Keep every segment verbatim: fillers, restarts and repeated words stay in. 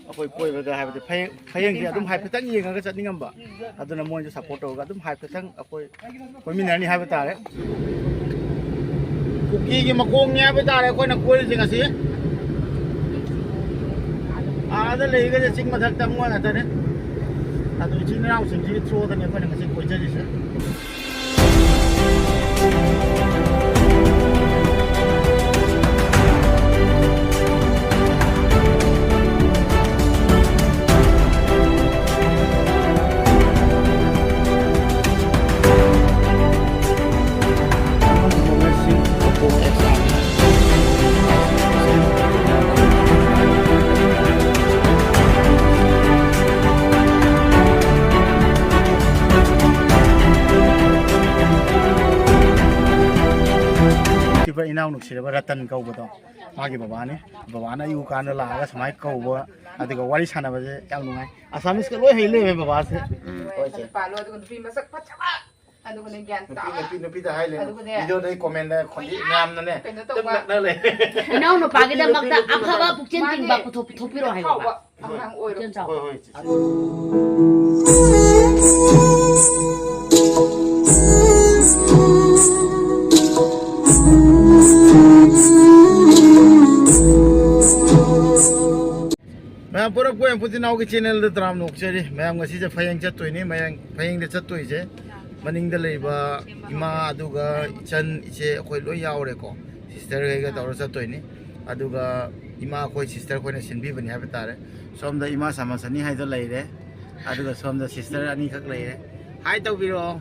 ꯑꯩꯈꯣꯏ ꯀꯣꯏꯕꯗ ꯍꯥꯏꯕꯗꯤ ꯐꯌꯦꯡ ꯐꯌꯦꯡꯁꯦ ꯑꯗꯨꯝ ꯍꯥꯏꯐꯦꯠꯇꯪ ꯌꯦꯡꯉꯒ ꯆꯠꯅꯤꯡꯉꯝꯕ, ꯑꯗꯨꯅ ꯃꯣꯏꯁꯨ ꯁꯞꯄꯣꯔꯠ ꯇꯧꯔꯒ ꯑꯗꯨꯝ ꯍꯥꯏꯐꯦꯠꯇꯪ ꯑꯩꯈꯣꯏ ꯀꯣꯏꯃꯤꯟꯅꯔꯅꯤ ꯍꯥꯏꯕ ꯇꯥꯔꯦ꯫ ꯀꯨꯀꯤꯒꯤ ꯃꯈꯣꯡꯅꯤ ꯍꯥꯏꯕ ꯇꯥꯔꯦ ꯑꯩꯈꯣꯏꯅ ꯀꯣꯏꯔꯤꯁꯦ ꯉꯁꯤ꯫ ꯑꯥꯗ ꯂꯩꯔꯤꯒꯁꯦ ꯆꯤꯡ ꯃꯊꯛꯇ ꯃꯣꯏ ꯉꯥꯛꯇꯅꯦ꯫ ꯑꯗꯨ ꯏꯆꯤꯟ ꯏꯅꯥꯎꯁꯤꯡꯁꯤꯒꯤ ꯊ꯭ꯔꯨꯗꯅꯤ ꯑꯩꯈꯣꯏꯅ ꯉꯁꯤ ꯀꯣꯏꯖꯔꯤꯁꯦ꯫ ꯁꯤꯕ ꯏꯅꯥꯎ ꯅꯨꯡꯁꯤꯔꯕ ꯔꯇꯟ ꯀꯧꯕꯗꯣ, ꯃꯥꯒꯤ ꯕꯕꯥꯅꯤ꯫ ꯕꯕꯥꯅ ꯑꯌꯨꯛ ꯀꯥꯟꯗ ꯂꯥꯛꯑꯒ ꯁꯨꯃꯥꯏꯅ ꯀꯧꯕ, ꯑꯗꯨꯒ ꯋꯥꯔꯤ ꯁꯥꯟꯅꯕꯁꯦ ꯌꯥꯝ ꯅꯨꯡꯉꯥꯏ꯫ ꯑꯁꯥꯃꯤꯁꯀ ꯂꯣꯏ ꯍꯩ ꯂꯩꯔꯝꯃꯦ ꯕꯕꯥꯁꯦ꯫ ꯎꯝ꯫ ꯍꯣꯏ, ꯆꯦ꯫ ꯄꯥꯜꯂꯣ, ꯑꯗꯨꯒ ꯅꯨꯄꯤ ꯃꯁꯛ ꯐꯖꯕ, ꯑꯗꯨꯒꯅꯦ ꯒ꯭ꯌꯥꯟ ꯅꯨꯄꯤ, ꯇꯥꯕ꯫ ꯅꯨꯄꯤ, ꯅꯨꯄꯤꯗ ꯍꯥꯏ ꯂꯩꯔꯦ꯫ ꯑꯗꯨꯒꯅꯦ, ꯚꯤꯗꯤꯑꯣꯗ ꯑꯩ ꯀꯣꯃꯦꯟꯗ ꯈꯣꯟꯗꯤ ꯃꯌꯥꯝꯅꯅꯦ ꯀꯩꯅꯣ ꯑꯗꯨꯝ ꯇꯧꯕ꯫ ꯂꯛꯅ ꯂꯩ꯫ ꯏꯅꯥꯎꯅꯨꯄꯥꯒꯤꯗꯃꯛꯇ ꯅꯨꯄꯤ, ꯅꯨꯄꯤ, ꯑꯐꯕ ꯅꯨꯄꯤ꯫ ꯄꯨꯛꯆꯦꯜ ꯃꯥꯅꯦ꯫ ꯇꯤꯡꯕ ꯄꯨꯊꯣꯛ-, ꯄꯨꯊꯣꯛꯄꯤꯔꯛꯑꯣ ꯍꯥꯏꯌꯣꯕ꯫ ꯑꯐꯥꯎꯕ꯫ ꯍꯣꯏ, ꯍꯣꯏ, ꯏꯆꯦ꯫ ꯍꯣꯏ, ꯍꯣꯏ, ꯏꯆꯦ꯫ ꯃꯌꯥꯝ ꯄꯨꯔꯛꯄ ꯌꯥꯝ ꯄꯨꯟ ꯏꯅꯥꯎꯒꯤ ꯆꯦꯅꯦꯜꯗ ꯇꯔꯥꯝꯅ ꯑꯣꯛꯆꯔꯤ꯫ ꯃꯌꯥꯝ ꯉꯁꯤꯁꯦ ꯐꯌꯦꯡ ꯆꯠꯇꯣꯏꯅꯤ꯫ ꯃꯌꯥꯡ-, ꯐꯌꯦꯡꯗ ꯆꯠꯇꯣꯏꯁꯦ ꯃꯅꯤꯡꯗ ꯂꯩꯕ ꯏꯃꯥ, ꯑꯗꯨꯒ ꯏꯆꯟ, ꯏꯆꯦ, ꯑꯩꯈꯣꯏ ꯂꯣꯏ ꯌꯥꯎꯔꯦꯀꯣ꯫ ꯁꯤꯁꯇꯔꯈꯩꯒ ꯇꯧꯔ ꯆꯠꯇꯣꯏꯅꯤ꯫ ꯑꯗꯨꯒ ꯏꯃꯥ ꯑꯩꯈꯣꯏ ꯁꯤꯁꯇꯔ ꯑꯩꯈꯣꯏꯅ ꯁꯤꯟꯕꯤꯕꯅꯤ ꯍꯥꯏꯕ ꯇꯥꯔꯦ꯫ ꯁꯣꯝꯗ ꯏꯃꯥ ꯁꯥꯃꯁꯅꯤ ꯍꯥꯏꯗꯣ ꯂꯩꯔꯦ, ꯑꯗꯨꯒ ꯁꯣꯝꯗ ꯁꯤꯁꯇꯔ ꯑꯅꯤꯈꯛ ꯂꯩꯔꯦ꯫ ꯍꯥꯏ ꯇꯧꯕꯤꯔꯛꯑꯣ꯫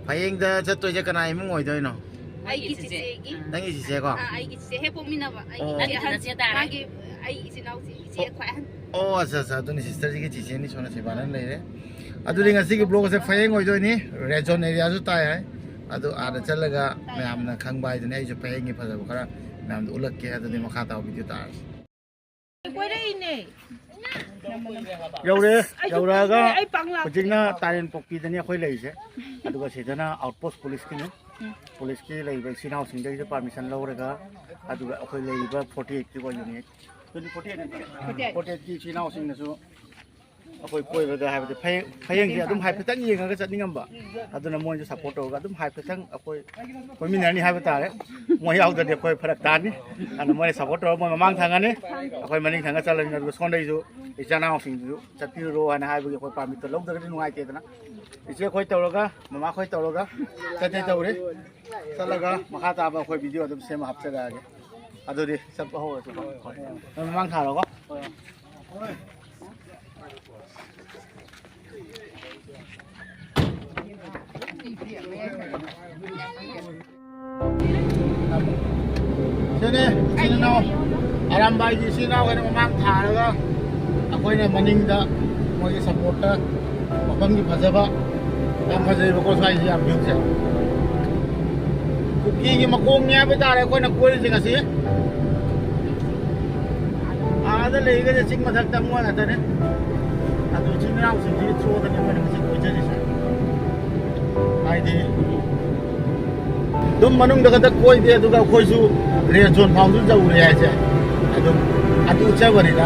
ꯐꯌꯦꯡꯗ ꯆꯠꯇꯣꯏꯁꯦ ꯀꯅꯥ ꯏꯃꯨꯡ ꯑꯣꯏꯗꯣꯏꯅꯣ? ꯑꯩꯒꯤ ꯆꯤꯆꯦꯒꯤ꯫ ꯅꯪꯒꯤ ꯆꯤꯆꯦꯀꯣ? ꯑꯥ, ꯑꯩꯒꯤ ꯆꯤꯆꯦ ꯍꯦꯛ ꯄꯣꯛꯃꯤꯟꯅꯕ꯫ ꯑꯩꯒꯤ ꯑꯣ꯫ ꯏꯆꯦ ꯅꯪꯒꯤ ꯑꯍꯟ꯫ ꯅꯆꯦ ꯇꯥꯔꯦ꯫ ꯃꯥꯒꯤ, ꯑꯩ ꯏꯆꯤꯟ ꯏꯅꯥꯎꯁꯦ, ꯏꯆꯦ ꯑꯣ꯫ ꯈ꯭ꯋꯥꯏ ꯑꯍꯟ꯫ ꯑꯣ, ꯑꯠꯆꯥ, ꯑꯠꯆꯥ꯫ ꯑꯗꯨꯅꯤ ꯁꯤꯁꯇꯔꯁꯤꯒꯤ ꯆꯤꯆꯦꯅꯤ, ꯁꯣꯝꯅ ꯁꯤꯕꯥꯅꯟ ꯂꯩꯔꯦ꯫ ꯑꯗꯨꯗꯤ ꯉꯁꯤꯒꯤ ꯕ꯭ꯂꯣꯒꯁꯦ ꯐꯌꯦꯡ ꯑꯣꯏꯗꯣꯏꯅꯤ꯫ ꯔꯦꯖꯣꯟ ꯑꯦꯔꯤꯌꯥꯁꯨ ꯇꯥꯏ ꯍꯥꯏ꯫ ꯑꯗꯨ ꯑꯥꯗ ꯆꯠꯂꯒ ꯃꯌꯥꯝꯅ ꯈꯪꯕ ꯍꯥꯏꯗꯨꯅꯤ꯫ ꯑꯩꯁꯨ ꯐꯌꯦꯡꯒꯤ ꯐꯖꯕ ꯈꯔ ꯃꯌꯥꯝꯗ ꯎꯠꯂꯛꯀꯦ꯫ ꯑꯗꯨꯗꯤ ꯃꯈꯥ ꯇꯥꯕ ꯚꯤꯗꯤꯑꯣ ꯇꯥꯔꯁꯤ꯫ ꯀꯣꯏꯔꯛꯏꯅꯦ꯫ ꯌꯧꯔꯦ꯫ ꯑꯩꯁꯨ ꯌꯧꯔꯛꯑꯒ ꯀꯨꯏꯔꯦ, ꯑꯩ ꯄꯥꯛ ꯂꯥꯛꯇ꯭ꯔꯤ꯫ ꯍꯧꯖꯤꯛꯅ ꯇꯥꯔꯦꯟ ꯄꯣꯛꯄꯤꯗꯅꯤ ꯑꯩꯈꯣꯏ ꯂꯩꯔꯤꯁꯦ꯫ ꯑꯗꯨꯒ ꯁꯤꯗꯅ ꯑꯥꯎꯠꯄꯣꯁ ꯄꯨꯂꯤꯁꯀꯤꯅꯤ꯫ ꯎꯝ꯫ ꯄꯨꯂꯤꯁꯀꯤ ꯂꯩꯔꯤꯕ ꯏꯆꯤꯜ ꯏꯅꯥꯎꯁꯤꯡꯗꯒꯤꯁꯨ ꯄꯥꯔꯃꯤꯁꯟ ꯂꯧꯔꯒ, ꯑꯗꯨꯒ ꯑꯩꯈꯣꯏ ꯂꯩꯔꯤꯕ ꯐꯣꯔꯇꯤ ꯑꯩꯠꯀꯤ unit twenty forty eight forty ꯑꯩꯠꯀꯤ ꯏꯆꯤꯜ ꯏꯅꯥꯎꯁꯤꯡꯅꯁꯨ ꯑꯩꯈꯣꯏ ꯀꯣꯏꯕꯗ ꯍꯥꯏꯕꯗꯤ ꯐꯌꯦꯡ ꯐꯌꯦꯡꯁꯦ ꯑꯗꯨꯝ ꯍꯥꯏꯐꯦꯠꯇꯪ ꯌꯦꯡꯉꯒ ꯆꯠꯅꯤꯡꯉꯝꯕ, ꯑꯗꯨꯅ ꯃꯣꯏꯁꯨ ꯁꯞꯄꯣꯔꯠ ꯇꯧꯔꯒ ꯑꯗꯨꯝ ꯍꯥꯏꯐꯦꯠꯇꯪ ꯑꯩꯈꯣꯏ ꯀꯣꯏꯃꯤꯟꯅꯔꯅꯤ ꯍꯥꯏꯕ ꯇꯥꯔꯦ꯫ ꯃꯣꯏ ꯌꯥꯎꯗ꯭ꯔꯗꯤ ꯑꯩꯈꯣꯏ ꯐꯔꯛ ꯇꯥꯅꯤ꯫ ꯑꯗꯨꯅ ꯃꯣꯏꯅ ꯁꯞꯄꯣꯔꯠ ꯇꯧꯔꯒ ꯃꯣꯏ ꯃꯃꯥꯡ ꯊꯪꯉꯅꯤ, ꯑꯩꯈꯣꯏ ꯃꯅꯤꯡ ꯊꯪꯉ ꯆꯠꯂꯅꯤ꯫ ꯑꯗꯨꯒ ꯁꯣꯝꯗꯩꯁꯨ ꯏꯆꯥ ꯏꯅꯥꯎꯁꯤꯡꯗꯨꯁꯨ ꯆꯠꯄꯤꯔꯨꯔꯣ ꯍꯥꯏꯅ ꯍꯥꯏꯕꯒꯤ ꯑꯩꯈꯣꯏ ꯄꯥꯔꯃꯤꯠꯇꯣ ꯂꯧꯗ꯭ꯔꯒꯗꯤ ꯅꯨꯡꯉꯥꯏꯇꯦꯗꯅ꯫ ꯏꯆꯦ ꯑꯩꯈꯣꯏ ꯇꯧꯔꯒ, ꯃꯃꯥ ꯑꯩꯈꯣꯏ ꯇꯧꯔꯒ ꯆꯠꯇꯦ ꯇꯧꯔꯤ꯫ ꯆꯠꯂꯒ ꯃꯈꯥ ꯇꯥꯕ ꯑꯩꯈꯣꯏ ꯚꯤꯗꯤꯑꯣ ꯑꯗꯨꯝ ꯁꯦꯝꯃ ꯍꯥꯞꯆꯔꯛꯑꯒꯦ꯫ ꯑꯗꯨꯗꯤ ꯆꯠꯄ ꯍꯧꯔꯁꯤꯀꯣ꯫ ꯅꯣꯏ ꯃꯃꯥꯡ ꯊꯥꯔꯣꯀꯣ꯫ ꯁꯤꯅꯦ ꯏꯆꯤꯟ ꯏꯅꯥꯎ, ꯑꯔꯥꯝꯕꯥꯏꯒꯤ ꯏꯆꯤꯟ ꯏꯅꯥꯎꯈꯩꯅ ꯃꯃꯥꯡ ꯊꯥꯔꯒ ꯑꯩꯈꯣꯏꯅ ꯃꯅꯤꯡꯗ ꯃꯣꯏꯒꯤ ꯁꯞꯄꯣꯔꯠꯇ ꯃꯐꯝꯒꯤ ꯐꯖꯕ ꯌꯥꯝ ꯐꯖꯩꯕꯀꯣ ꯁ꯭ꯋꯥꯏꯁꯦ ꯌꯥꯝ ꯚ꯭ꯌꯨꯁꯦ꯫ ꯀꯨꯀꯤꯒꯤ ꯃꯈꯣꯡꯅꯤ ꯍꯥꯏꯕ ꯇꯥꯔꯦ ꯑꯩꯈꯣꯏꯅ ꯀꯣꯏꯔꯤꯁꯦ ꯉꯁꯤ꯫ ꯑꯥꯗ ꯂꯩꯔꯤꯒꯩꯗꯤ ꯆꯤꯡ ꯃꯊꯛꯇ ꯃꯣꯏ ꯉꯥꯛꯇꯅꯦ꯫ ꯑꯗꯨ ꯏꯆꯤꯟ ꯏꯅꯥꯎꯁꯤꯡꯁꯤꯒꯤ ꯊ꯭ꯔꯨꯗꯅꯤ ꯑꯩꯈꯣꯏꯅ ꯉꯁꯤ ꯀꯣꯏꯖꯔꯤꯁꯦ꯫ ꯍꯥꯏꯗꯤ ꯑꯗꯨꯝ ꯃꯅꯨꯡꯗ ꯈꯛꯇ ꯀꯣꯏꯗꯦ, ꯑꯗꯨꯒ ꯑꯩꯈꯣꯏꯁꯨ ꯔꯦꯗ ꯖꯣꯟ ꯐꯥꯎꯁꯨ ꯌꯧꯔꯦ ꯍꯥꯏꯁꯦ꯫ ꯑꯗꯨꯝ ꯑꯗꯨ ꯎꯠꯆꯕꯅꯤꯗ꯫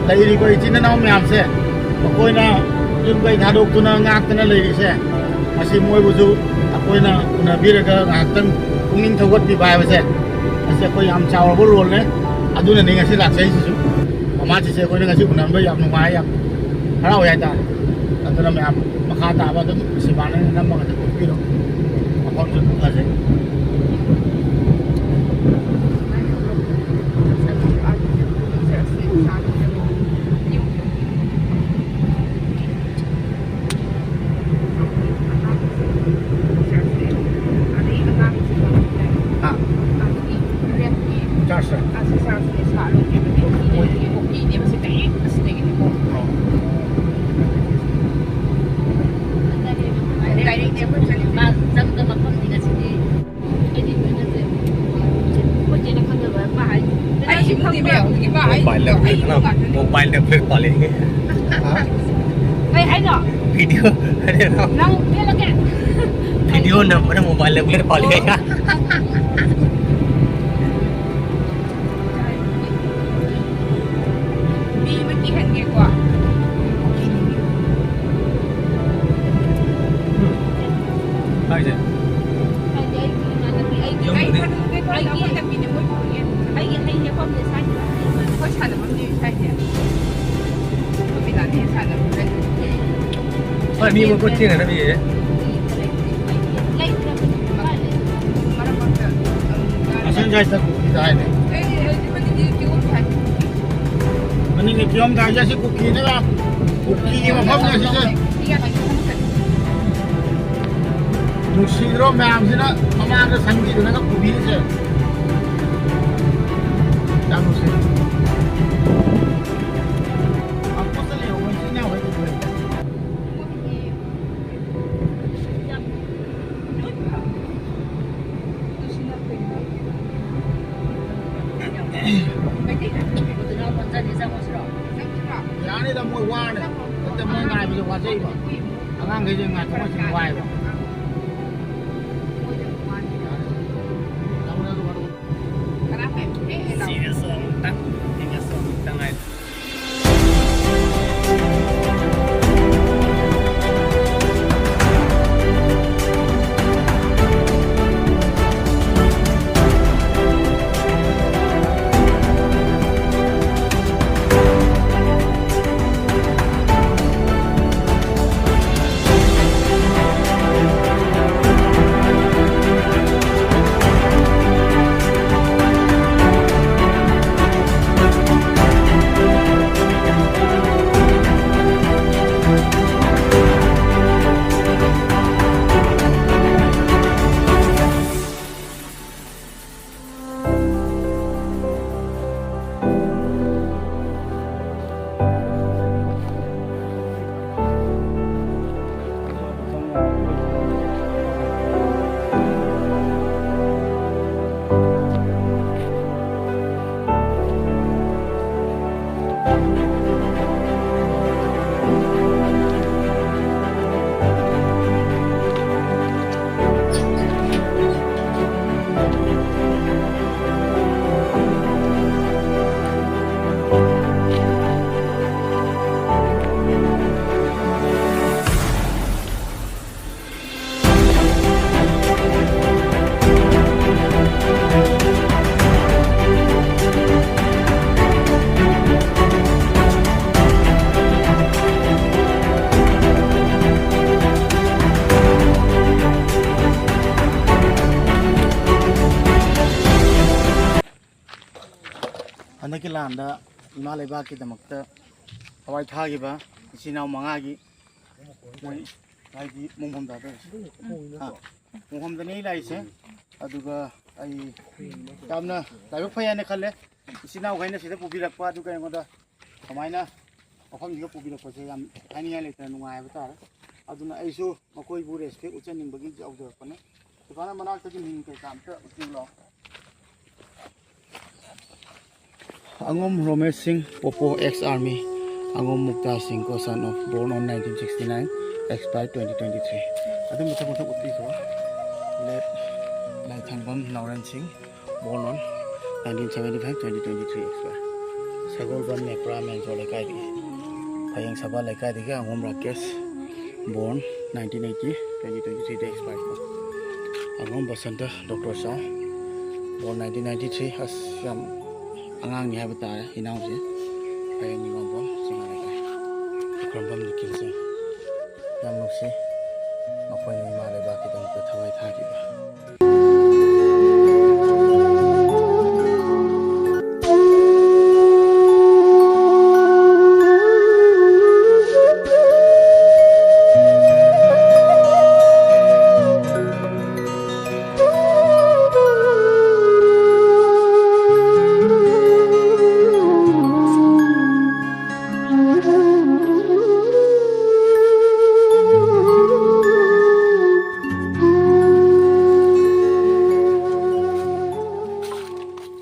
ꯂꯩꯔꯤꯕ ꯏꯆꯤꯟ ꯏꯅꯥꯎ ꯃꯌꯥꯝꯁꯦ, ꯃꯈꯣꯏꯅ ꯌꯨꯝ ꯀꯩ ꯊꯥꯗꯣꯛꯇꯨꯅ ꯉꯥꯛꯇꯅ ꯂꯩꯔꯤꯁꯦ, ꯃꯁꯤ ꯃꯣꯏꯕꯨꯁꯨ ꯑꯩꯈꯣꯏꯅ ꯎꯅꯕꯤꯔꯒ ꯉꯥꯏꯍꯥꯛꯇꯪ ꯄꯨꯛꯅꯤꯡ ꯊꯧꯒꯠꯄꯤꯕ ꯍꯥꯏꯕꯁꯦ, ꯃꯁꯤ ꯑꯩꯈꯣꯏ ꯌꯥꯝ ꯆꯥꯎꯔꯕ ꯔꯣꯜꯅꯦ꯫ ꯑꯗꯨꯅꯅꯤ ꯉꯁꯤ ꯂꯥꯛꯆꯔꯤꯁꯤꯁꯨ꯫ ꯃꯃꯥꯁꯤꯁꯦ ꯑꯩꯈꯣꯏꯅ ꯉꯁꯤ ꯎꯅꯕꯗ ꯌꯥꯝ ꯅꯨꯡꯉꯥꯏ, ꯌꯥꯝ ꯍꯔꯥꯎꯋꯦ ꯍꯥꯏꯇꯥꯔꯦ꯫ ꯑꯗꯨꯅ ꯃꯌꯥꯝ ꯃꯈꯥ ꯇꯥꯕ ꯑꯗꯨꯝ ꯁꯤꯕꯥꯅ ꯅꯝꯃꯒ ꯑꯗꯨꯝ ꯎꯠꯄꯤꯔꯣ꯫ ꯃꯐꯝꯁꯨ ꯑꯗꯨꯝ ꯐꯖꯩ꯫ ꯍꯥ? ꯆꯥꯔꯖ꯫ ꯆꯪꯗ ꯃꯐꯝꯅꯤ ꯉꯁꯤꯗꯤ꯫ ꯑꯩꯗꯤ ꯂꯣꯏꯅ ꯆꯦ-, ꯑꯩꯈꯣꯏ ꯆꯦꯅ ꯈꯪꯗꯕ ꯑꯃ ꯍꯥꯏ-, ꯑꯩ ꯏꯃꯨꯡꯒꯤ ꯃꯌꯥꯝꯒꯤ ꯃꯥ ꯍꯥꯏ-, ꯃꯣꯕꯥꯏꯜ ꯅꯝꯕꯔ, ꯑꯩ ꯏꯃꯨꯡ ꯉꯥꯛꯇꯅꯦ꯫ ꯃꯣꯕꯥꯏꯜ ꯅꯝꯕꯔ ꯄꯥꯜꯂꯛꯏꯅꯦ꯫ ꯀꯩ ꯍꯥꯏꯅꯣ? ꯚꯤꯗꯤꯑꯣ, ꯅꯪ ꯄꯦꯜꯂꯒꯦ? ꯚꯤꯗꯤꯑꯣ ꯅꯝꯕꯔ ꯃꯣꯕꯥꯏꯜ ꯅꯝꯕꯔ ꯄꯥꯜꯂꯛꯑꯦ꯫ ꯁꯥꯟꯅꯐꯝꯗꯤ ꯁ꯭ꯋꯥꯏꯁꯦ꯫ ꯀꯣꯕꯤ ꯂꯥꯟꯕꯤ ꯁꯥꯟꯅꯐꯝ ꯂꯩ꯫ ꯍꯣꯏ, ꯃꯤ ꯑꯃ ꯄꯣꯠ ꯆꯦꯟꯅꯅꯕ ꯌꯦꯡꯉꯦ꯫ ꯃꯔꯛ ꯃꯔꯛꯇ ꯑꯗꯨꯝ ꯆꯥꯔꯦ꯫ ꯑꯁꯣꯝ ꯁꯥꯏꯗꯇ ꯀꯨꯀꯤ ꯇꯥꯏꯅꯦ꯫ ꯑꯦ, ꯑꯦ, ꯑꯦ, ꯃꯅꯤꯡꯒꯤ ꯀꯤꯍꯣꯝ ꯊꯥꯏ꯫ ꯃꯅꯤꯡꯒꯤ ꯀꯤꯍꯣꯝ ꯊꯥꯏꯁꯦ ꯑꯁꯤ ꯀꯨꯀꯤꯅꯦꯕ꯫ ꯀꯨꯀꯤꯒꯤ ꯃꯐꯝꯅꯦ ꯁꯤꯁꯦ꯫ ꯅꯨꯡꯁꯤꯗ꯭ꯔꯣ ꯃꯌꯥꯝꯁꯤꯅ ꯃꯃꯥꯡꯗ ꯁꯟꯕꯤꯗꯨꯅꯒ ꯄꯨꯕꯤꯔꯤꯁꯦ? ꯌꯥꯝ ꯅꯨꯡꯁꯤ꯫ ꯑꯄꯣꯠꯇ ꯂꯩꯍꯧꯕ ꯏꯆꯤꯟ ꯏꯅꯥꯎꯈꯩ ꯄꯨꯈ꯭ꯔꯦ꯫ ꯌꯥꯅꯤꯗ, ꯃꯣꯏ ꯋꯥꯅꯤ꯫ ꯅꯠꯇꯦ, ꯃꯣꯏ ꯉꯥꯏꯕꯁꯦ ꯋꯥꯖꯩꯕ꯫ ꯑꯉꯥꯡꯈꯩꯁꯦ ꯉꯥꯏꯊꯣꯛ ꯉꯥꯏꯁꯤꯟ ꯋꯥꯏꯕ꯫ ꯁꯤꯗꯁꯨ ꯑꯃꯨꯛꯇꯪ, ꯁꯤꯗꯁꯨ ꯑꯃꯨꯛꯇꯪ ꯍꯥꯏ꯫ ꯍꯥꯟꯅ ꯏꯃꯥ ꯂꯩꯕꯥꯛꯀꯤꯗꯃꯛꯇ ꯊꯋꯥꯏ ꯊꯥꯈꯤꯕ ꯏꯆꯤꯟ ꯏꯅꯥꯎ ꯃꯉꯥꯒꯤ ꯃꯣꯏ ꯍꯥꯏꯗꯤ ꯃꯣꯡꯐꯝ ꯇꯥꯗꯣꯏꯁꯦ꯫ ꯑꯥ, ꯃꯣꯡꯐꯝꯗꯅꯤ ꯑꯩ ꯂꯥꯛꯏꯁꯦ꯫ ꯑꯗꯨꯒ ꯑꯩ ꯌꯥꯝꯅ ꯂꯥꯏꯕꯛ ꯐꯩ ꯍꯥꯏꯅ ꯈꯜꯂꯦ, ꯏꯆꯤꯟ ꯏꯅꯥꯎꯈꯩꯅ ꯁꯤꯗ ꯄꯨꯕꯤꯔꯛꯄ꯫ ꯑꯗꯨꯒ ꯑꯩꯉꯣꯟꯗ ꯀꯃꯥꯏꯅ ꯃꯐꯝꯁꯤꯒ ꯄꯨꯕꯤꯔꯛꯄꯁꯦ ꯌꯥꯝ ꯍꯥꯏꯅꯤꯡꯉꯥꯏ ꯂꯩꯇꯅ ꯅꯨꯡꯉꯥꯏ ꯍꯥꯏꯕ ꯇꯥꯔꯦ꯫ ꯑꯗꯨꯅ ꯑꯩꯁꯨ ꯃꯈꯣꯏꯕꯨ ꯔꯦꯁꯄꯦꯛ ꯎꯠꯆꯅꯤꯡꯕꯒꯤ ꯌꯥꯎꯖꯔꯛꯄꯅꯦ꯫ ꯗꯨꯀꯥꯟ ꯃꯅꯥꯛꯇꯒꯤ ꯃꯤꯡ ꯀꯩꯀꯥ ꯑꯝꯇ ꯎꯠꯄꯤꯌꯨ ꯂꯥꯎ꯫ ꯑꯉꯣꯝ ꯔꯣꯃꯦꯁ ꯁꯤꯡ, ꯄꯣꯄꯣ, ex army꯫ ꯑꯉꯣꯝ ꯃꯨꯛꯇꯥ ꯁꯤꯡ ꯀꯣ, son of, born on nineteen sixty-nine, expired twenty twenty-three꯫ ꯑꯗꯨꯝ ꯃꯊꯪ ꯃꯊꯪ ꯎꯠꯄꯤꯈꯣ꯫ Late ꯂꯥꯏꯊꯪꯕꯝ ꯅꯥꯎꯔꯦꯟ ꯁꯤꯡ, born on nineteen seventy-five, twenty twenty-three, expire꯫ ꯁꯒꯣꯜꯕꯟ ꯃꯦꯄ꯭ꯔꯥ ꯃꯦꯟꯖꯣ ꯂꯩꯀꯥꯏꯗꯒꯤ, ꯐꯌꯦꯡ ꯁꯕꯥ ꯂꯩꯀꯥꯏꯗꯒꯤ ꯑꯉꯣꯝ Rakesh, born nineteen eighty, twenty twenty-three ꯗ expire꯫ ꯑꯉꯣꯝ ꯕꯁꯟꯇ, ꯗꯣꯛꯇꯔ ꯁꯥ, born nineteen ninety-three꯫ ꯑꯁ, ꯌꯥꯝ ꯑꯉꯥꯡꯅꯤ ꯍꯥꯏꯕ ꯇꯥꯔꯦ ꯏꯅꯥꯎꯁꯦ꯫ ꯐꯌꯦꯡ ꯅꯤꯉꯣꯝꯕꯝ ꯆꯤꯡꯉꯥ ꯂꯩꯀꯥꯏ꯫ ꯈꯨꯔꯝꯕꯝ ꯅꯤꯈꯤꯜꯁꯦ ꯌꯥꯝ ꯅꯨꯡꯁꯤ, ꯃꯈꯣꯏꯅ ꯏꯃꯥ ꯂꯩꯕꯥꯛꯀꯤꯗꯃꯛꯇ ꯊꯋꯥꯏ ꯊꯥꯈꯤꯕ꯫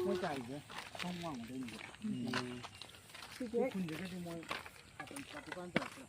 ꯃꯣꯏ ꯇꯥꯔꯤꯁꯦ ꯁꯣꯝ ꯋꯥꯡꯃꯗꯩꯅꯦꯕ꯫ ꯎꯝ꯫ ꯁꯤꯁꯦ ꯈꯨꯟꯗꯒꯗꯤ ꯃꯣꯏ ꯗꯨꯀꯥꯟ ꯇꯧꯔꯛꯇ꯭ꯔꯣ?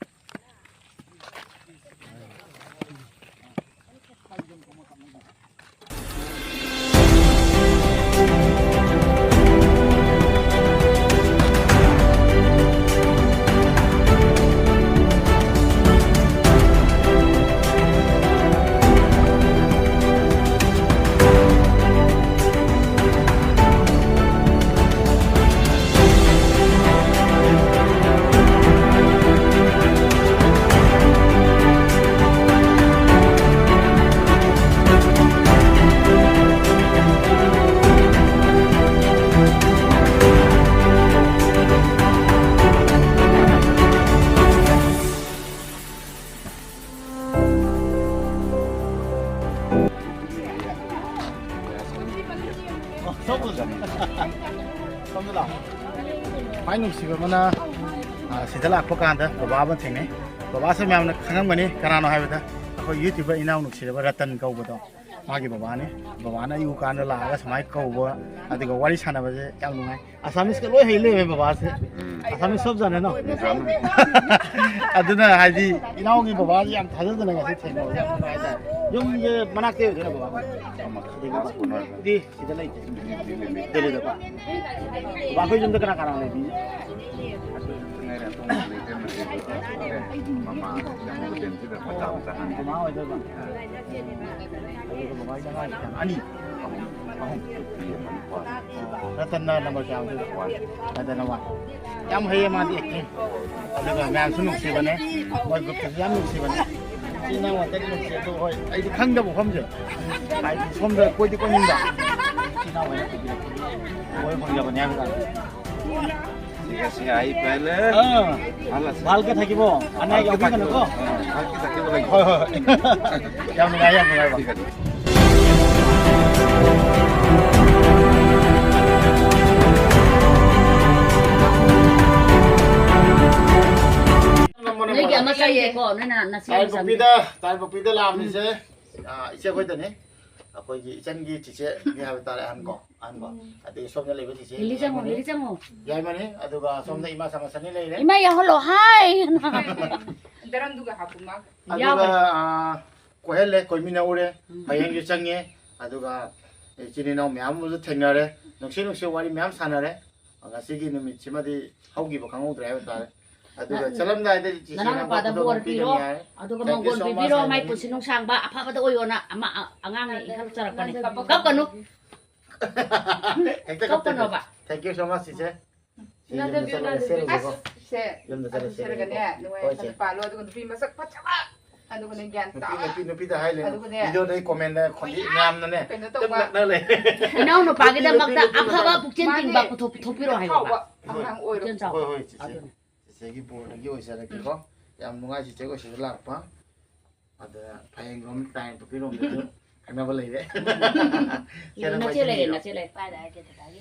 ꯅꯨꯡꯁꯤꯕ ꯑꯃꯅ, ꯑ, ꯁꯤꯗ ꯂꯥꯛꯄ ꯀꯥꯟꯗ ꯕꯕꯥ ꯑꯃ ꯊꯦꯡꯅꯩ꯫ ꯕꯕꯥꯁꯦ ꯃꯌꯥꯝꯅ ꯈꯪꯉꯝꯒꯅꯤ, ꯀꯅꯥꯅꯣ ꯍꯥꯏꯕꯗ ꯑꯩꯈꯣꯏ YouTuber ꯏꯅꯥꯎ ꯅꯨꯡꯁꯤꯔꯕ ꯔꯇꯟ ꯀꯧꯕꯗꯣ, ꯃꯥꯒꯤ ꯕꯕꯥꯅꯤ꯫ ꯕꯕꯥꯅ ꯑꯌꯨꯛ ꯀꯥꯟꯗ ꯂꯥꯛꯑꯒ ꯁꯨꯃꯥꯏꯅ ꯀꯧꯕ, ꯑꯗꯨꯒ ꯋꯥꯔꯤ ꯁꯥꯟꯅꯕꯁꯦ ꯌꯥꯝ ꯅꯨꯡꯉꯥꯏ꯫ ꯑꯁꯥꯃꯤꯁꯀ ꯂꯣꯏ ꯍꯩ ꯂꯩꯔꯝꯃꯦ ꯕꯕꯥꯁꯦ꯫ ꯎꯝ꯫ ꯑꯁꯥꯃꯤꯁ ꯁꯣꯞ ꯖꯥꯅꯦ ꯅꯣ? ꯎꯝ꯫ ꯑꯗꯨꯅ ꯍꯥꯏꯗꯤ ꯏꯅꯥꯎꯒꯤ ꯕꯕꯥꯁꯦ ꯌꯥꯝ ꯊꯥꯖꯗꯅ ꯉꯁꯤ ꯊꯦꯡꯅꯕꯁꯦ ꯌꯥꯝ ꯅꯨꯡꯉꯥꯏ ꯍꯥꯏꯇꯥꯔꯦ꯫ ꯌꯨꯝꯁꯦ ꯃꯅꯥꯛꯇ ꯑꯣꯏꯗꯣꯏꯔꯥ ꯕꯕꯥ? ꯗꯤ ꯁꯤꯗ ꯂꯩꯇꯦ꯫ ꯗꯦꯜꯂꯤꯗꯀꯣ꯫ ꯕꯕꯥ, ꯑꯩꯈꯣꯏ ꯌꯨꯝꯗ ꯀꯅꯥ ꯀꯅꯥ ꯂꯩꯕꯤ? ꯃꯃꯥ ꯑꯣꯏꯗꯣꯏꯕ꯫ ꯑꯗꯨꯒ ꯕꯕꯥꯒꯤ ꯑꯉꯥꯡ ꯑꯅꯤ꯫ ꯑꯍꯨꯝ꯫ ꯔꯇꯟꯅ ꯅꯝꯕꯔ ꯀꯌꯥ ꯑꯣꯏꯗꯣꯏꯕ? ꯔꯇꯟꯅ ꯋꯥꯟ꯫ ꯌꯥꯝ ꯍꯩꯌꯦ ꯃꯥꯗꯤ ꯑꯦꯛꯇꯤꯡ꯫ ꯑꯗꯨꯒ ꯃꯌꯥꯝꯁꯨ ꯅꯨꯡꯁꯤꯕꯅꯦ꯫ ꯃꯣꯏ ꯒ꯭ꯔꯨꯞꯇꯁꯨ ꯌꯥꯝ ꯅꯨꯡꯁꯤꯕꯅꯦ꯫ ꯏꯆꯤꯟ ꯏꯅꯥꯎ ꯉꯥꯛꯇꯅꯤ ꯅꯨꯡꯁꯤ꯫ ꯑꯗꯨ ꯍꯣꯏ, ꯑꯩꯗꯤ ꯈꯪꯗꯕ ꯃꯐꯝꯁꯦ꯫ ꯍꯥꯏꯗꯤ ꯁꯣꯝꯗ ꯀꯣꯏꯗꯤ ꯀꯣꯏꯅꯤꯡꯕ꯫ ꯏꯆꯤꯟ ꯏꯅꯥꯎ ꯍꯣꯏꯅ ꯄꯨꯕꯤꯔꯛꯄꯒꯤ ꯀꯣꯏꯕ ꯐꯪꯖꯕꯅꯦ ꯍꯥꯏꯕ ꯇꯥꯔꯦ꯫ ঠিক আছে, আহি পাইলে। ꯑꯥ꯫ ভাল আছে। ভালকে থাকিব। আনাই ভালকে অভি থাকিব। কেনেকুৱা? অ, ভালকে থাকিব লাগিব। হয়, হয়, হয়। ꯌꯥꯝ ꯅꯨꯡꯉꯥꯏ, ꯌꯥꯝ ꯅꯨꯡꯉꯥꯏꯕ꯫ ঠিক আছে। ꯅꯣꯏꯒꯤ ꯑꯃ ꯆꯪꯗꯦꯀꯣ, ꯅꯣꯏꯅ ꯅꯆꯦ ꯑꯃ ꯆꯪꯗꯦ꯫ ꯇꯥꯏꯕꯪꯄꯣꯛꯄꯤꯗ, ꯇꯥꯏꯕꯪꯄꯣꯛꯄꯤꯗ ꯂꯥꯛꯑꯝꯃꯤꯁꯦ, ꯑ, ꯏꯆꯦ ꯑꯩꯈꯣꯏꯗꯅꯤ꯫ ꯑꯩꯈꯣꯏꯒꯤ ꯏꯆꯟꯒꯤ ꯆꯤꯆꯦ ꯍꯥꯏꯕ ꯇꯥꯔꯦ, ꯑꯍꯟ ꯀꯣ, ꯑꯍꯟ ꯀꯣ꯫ ꯎꯝ꯫ ꯑꯗꯒꯤ ꯁꯣꯝꯗ ꯂꯩꯕ ꯆꯤꯆꯦ ꯂꯤꯂꯤ ꯆꯪꯉꯣ, ꯌꯥꯏꯃꯅꯤ꯫ ꯂꯤꯂꯤ ꯆꯪꯉꯣ꯫ ꯌꯥꯏꯃꯅꯤ꯫ ꯑꯗꯨꯒ ꯁꯣꯝꯗ ꯏꯃꯥ ꯁꯥꯃꯁꯅꯤ ꯂꯩꯔꯦ꯫ ꯏꯃꯥ ꯌꯥꯎꯍꯜꯂꯣ, ꯍꯥꯏ꯫ ꯗꯔꯝꯗꯨꯒ ꯍꯥꯞꯄꯨ ꯃꯥ꯫ ꯑꯗꯨꯒ, ꯌꯥꯎꯈ꯭ꯔꯦ꯫ ꯑ, ꯀꯣꯏꯍꯜꯂꯦ, ꯀꯣꯏꯃꯤꯟꯅꯧꯔꯦ꯫ ꯎꯝ꯫ ꯐꯌꯦꯡꯁꯨ ꯆꯪꯉꯦ꯫ ꯑꯗꯨꯒ ꯏꯆꯤꯟ ꯏꯅꯥꯎ ꯃꯌꯥꯝ ꯑꯃꯁꯨ ꯊꯦꯡꯅꯔꯦ꯫ ꯅꯨꯡꯁꯤ ꯅꯨꯡꯁꯤ ꯋꯥꯔꯤ ꯃꯌꯥꯝ ꯁꯥꯟꯅꯔꯦ꯫ ꯉꯁꯤꯒꯤ ꯅꯨꯃꯤꯠꯁꯤꯃꯗꯤ ꯍꯧꯈꯤꯕ ꯈꯪꯍꯧꯗ꯭ꯔꯦ ꯍꯥꯏꯕ ꯇꯥꯔꯦ꯫ ꯑꯗꯨꯒ ꯅ-, ꯆꯠꯂꯝꯗꯥꯏꯗ ꯆꯤꯆꯦꯅ ꯅꯅꯥꯎ ꯅꯨꯄꯥꯗ ꯃꯈꯨꯠꯇꯣ ꯕꯣꯔ ꯄꯤꯔꯣ, ꯄꯤꯒꯅꯤ ꯍꯥꯏ꯫ ꯑꯗꯨꯒ Thank you ꯃꯪꯒꯣꯜ so much, ꯄꯤꯕꯤꯔꯣ, ꯃꯥꯏ ꯍꯥꯏꯕꯅꯤ꯫ ꯄꯨꯟꯁꯤ ꯅꯨꯡꯁꯥꯡꯕ, ꯑꯐꯕꯗ ꯑꯣꯏꯌꯣꯅ ꯑꯃ ꯑ-, ꯑꯉꯥꯡꯅ ꯏꯟꯈꯠꯂꯛꯆꯔꯛꯄꯅꯦ꯫ ꯀꯞꯀꯅꯨ꯫ ꯍꯦꯛꯇ ꯀꯞꯀꯅꯣꯕ꯫ Thank you so much, ꯆꯤꯆꯦ꯫ ꯁꯤ ꯌꯨꯝꯗ ꯆꯠꯂꯒ ꯁꯦꯝꯃꯨꯒꯦꯀꯣ꯫ ꯑꯁ, ꯁꯦ, ꯌꯨꯝꯗ ꯆꯠꯂꯒ ꯁꯦꯝꯃꯨꯒꯦꯀꯣ꯫ ꯁꯦꯝꯃꯒꯅꯦ, ꯅꯨꯡꯉꯥꯏ ꯍꯣꯏ, ꯆꯦ꯫ ꯌꯥꯏꯐꯅ ꯄꯥꯜꯂꯣ, ꯑꯗꯨꯒ ꯅꯨꯄꯤ ꯃꯁꯛ ꯐꯖꯕ, ꯑꯗꯨꯒꯅꯦ, ꯒ꯭ꯌꯥꯟ ꯅꯨꯄꯤ, ꯇꯥꯕ꯫ ꯅꯨꯄꯤ, ꯅꯨꯄꯤꯗ ꯍꯥꯏ ꯂꯩ꯫ ꯑꯗꯨꯒꯅꯦ, ꯚꯤꯗꯤꯑꯣꯗ ꯑꯩ ꯀꯣꯃꯦꯟꯗ ꯈꯣꯟꯗꯤ ꯃꯌꯥꯝ ꯃꯌꯥꯝꯅꯅꯦ, ꯀꯩꯅꯣ ꯇꯧꯕ꯫ ꯂꯛꯅ ꯂꯩ꯫ ꯏꯅꯥꯎ ꯅꯨꯄꯥꯒꯤꯗꯃꯛꯇ ꯅꯨꯄꯤ, ꯅꯨꯄꯤ, ꯅꯨꯄꯤ ꯑꯐꯕ ꯃꯁꯛ ꯄꯨꯛꯆꯦꯜ ꯃꯥꯅꯦ꯫ ꯇꯤꯡꯕ ꯄꯨꯊꯣꯛ-, ꯄꯨꯊꯣꯛꯄꯤꯔꯣ ꯍꯥꯏꯌꯣꯕ꯫ ꯍꯥꯎꯕ ꯍꯣꯏ꯫ ꯑꯉꯥꯡ ꯑꯣꯏꯔꯣ꯫ ꯄꯨꯛꯆꯦꯜ ꯆꯥꯎꯕ꯫ ꯍꯣꯏ, ꯍꯣꯏ, ꯆꯤꯆꯦ꯫ ꯑꯗꯨꯅꯦ꯫ ꯆꯤꯆꯦꯒꯤ ꯕꯣꯔꯗꯒꯤ ꯑꯣꯏꯖꯔꯒꯦꯀꯣ꯫ ꯎꯝ꯫ ꯌꯥꯝ ꯅꯨꯡꯉꯥꯏ ꯆꯤꯆꯦ ꯑꯩꯈꯣꯏ ꯁꯤꯗ ꯂꯥꯛꯄ꯫ ꯑꯗꯨꯅ ꯐꯌꯦꯡꯂꯣꯝ, ꯇꯥꯏꯕꯪꯄꯣꯛꯄꯤꯔꯣꯝꯗꯁꯨ ꯈꯪꯅꯕ ꯂꯩꯔꯦ꯫ ꯅꯆꯦ ꯂꯩꯔꯦ, ꯅꯆꯦ ꯂꯩꯔꯦ꯫ ꯄꯥꯏꯔꯛꯑꯒꯦ ꯗꯗꯥꯒꯤ꯫